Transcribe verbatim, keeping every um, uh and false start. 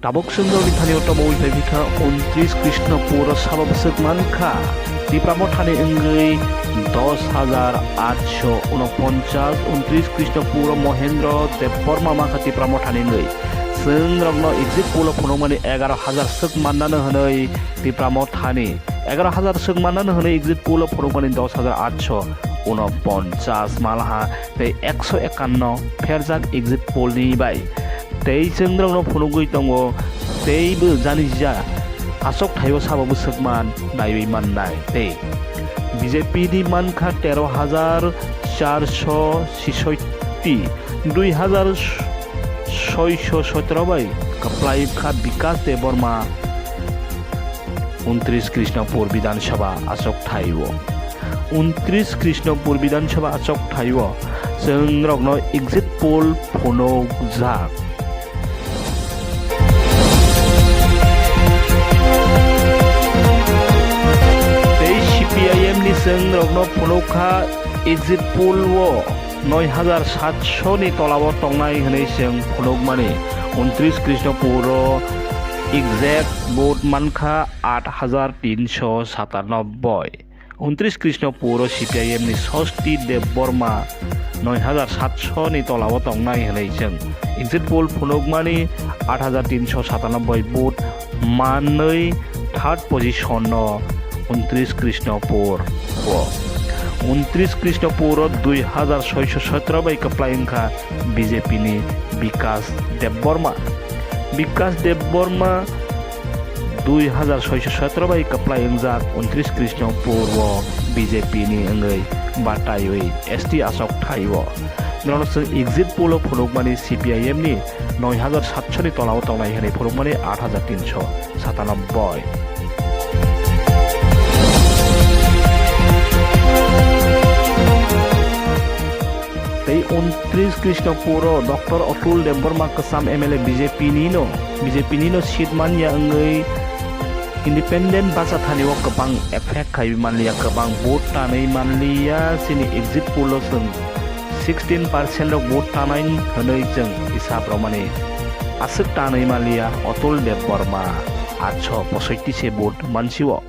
Tabuk chwng rokni thani o tomo wi phai phi kha untris Krishnapur o sabo bwswk man kha. Tipra Mothani wngwi dos hajar atsho unoponchas, untris Krishnapur o Mohendro Debbarma man kha Tipra Mothani wngwi. Chwng rokno exit poll o phunukmani egaroh hajar swk mannano hwnwi Tipra Mothani, egaroh hajar swk mannano hwnwi exit poll o phunukmani dos hajar atsho unoponchas malha tei ekso ekanno pherjak exit poll ni bai. Tei chwng rokno phunugwi tongo, teibo janija achok thaio sabo bwswk man naiwi mannai tei B J P ni man kha tero hajar charso sisotti, dui hajar soiso sotro bai kwplai kha Bikash Debbarma untris Krishnapur Bidhan Sabha achok thaio. Untris Krishnapur Bidhan Sabha achok thaio chwng rokno exit poll phunukjak. Tei C P I M ni chwng rokno phunuk kha exit poll o noi hajar satso ni tola o tongnai hwnwi chwng phunukmani. Untris Krishnapur o exact vote man kha aat hajar tinso satanobboi. Untris Krishnapur o C P I M ni Sosti Debbarma noi hajar satso ni tola o tongnai hwnwi chwng exit poll phunukmani aat hajar tinso satanobboi vote manwi third position no untris Krishnapur o. Untris Krishnapur o dui hajar soiso sotro bai kwplai wngkha B J P ni Bikash Debbarma. Bikash Debbarma dui hajar soiso sotro bai kwplai wngjak untris Krishnapur o B J P ni wngwi bataiwi S T achok thaio. Norokno chwng exit poll o phunukmani C P I M ni noi hajar satso ni tola o tongnai hwnwi phunukmani aat hajar tinso satanobboi. Tei untris Krishnapur o Doctor Atul Debbarma kwcham M L A B J P ni no, B J P ni no seat manya wngwi independent bacha thani o kwbang effect khai manliya, kwbang vote tanwi manliya, chini exit poll o chwng sixteen percent rok vote tanai hwnwi chwng hisab rwmani aswk tanwi manliya Atul Debbarma aatso posoitti se vote mansio.